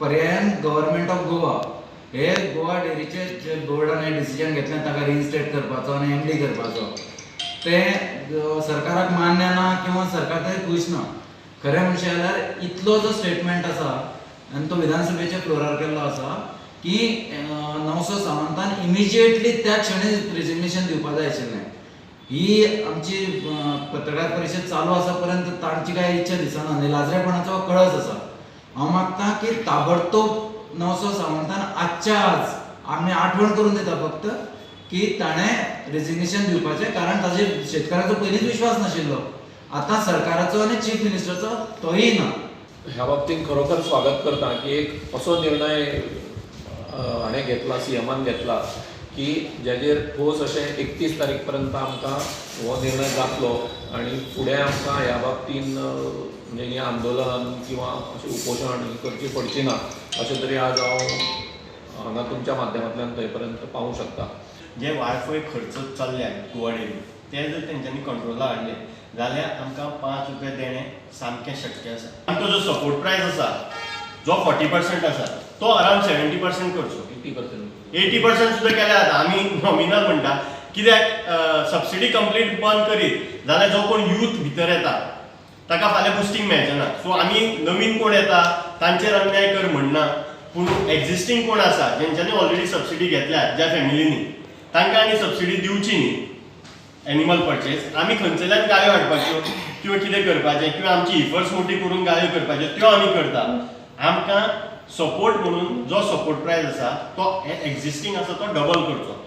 पर्यायान government of Goa हे गोवा डेअरीचे जे बोर्डान हे डिसिजन घेतलें ताका रिइन्स्टेट करपाचो आनी एमडी करपाचो, तें सरकाराक मान्य ना किंवा सरकार ते खूश ना. खरें म्हणशें जाल्यार इतलो जो स्टेटमेंट आसा आनी तो विधानसभेच्या फ्लोरार केल्लो आसा की नवसो सावंतान इमिजिएटली त्या क्षणी रेजिग्नेशन दिवपा जाय आशिल्लें. ही आमची पत्रकार परिशद चालू आसा पर्यंत तांची काय इच्छा दिसना आनी लाजरेपणाचो कळस आसा. हांव मागता की ताबडतोब नवसो सावंतान आजच्या आज आमी आठवण करून दिता फक्त की ताणें रेजिग्नेशन दिवपाचें, कारण ताजेर शेतकाराचो पयलींच विश्वास नाशिल्लो, आतां सरकाराचो आनी चीफ मिनिस्टराचो तोय ना. ह्या बाबतींत खरोखर स्वागत करता की एक असो निर्णय हाणें घेतला, सीएमान घेतला की जेजेर ठोस अशें 31 तारीख पर्यंत आमकां हो निर्णय जातलो आनी फुडें आमकां ह्या बाबतीन म्हणजे हें आंदोलन किंवा अशें उपोशण करची पडची ना अशें तरी आज हांव हांगा तुमच्या माध्यमांतल्यान थंय पर्यंत पावूंक शकता. जे वायफाय खर्च चल्ल्या गोवा डेअरी ते जर तेंच्यांनी कंट्रोला हाडले जाल्यार आमकां 5 रुपया देणें सामकें शक्य आसा. आमचो जो सपोर्ट प्रायस आसा जो 40% आसा तो अरावंड 70% करचो, 80%, 80% सुद्दां केल्यार जाता. आमी नॉमिनल म्हणटा कित्याक सबसिडी कंप्लीट बंद करीत जाल्यार जो कोण यूथ भितर येता ताका फाल्यां बुस्टींग मेळचें ना. सो आमी नवीन कोण येता तांचेर अन्याय कर म्हणना, पूण एक्झिस्टींग कोण आसा जेंच्यांनी ऑलरेडी सबसिडी घेतल्या ज्या फॅमिलींनी तांकां आनी सबसिडी दिवची न्ही. एनिमल परचेज आमी खंयच्यान गायो हाडपाच्यो किंवा कितें करपाचें किंवा आमची इफर्ट्स मोठी करून गायो करपाच्यो त्यो आमी करता. आमकां सपोर्ट म्हणून जो सपोर्ट प्रायस आसा तो एक्झिस्टींग आसा तो डबल करचो.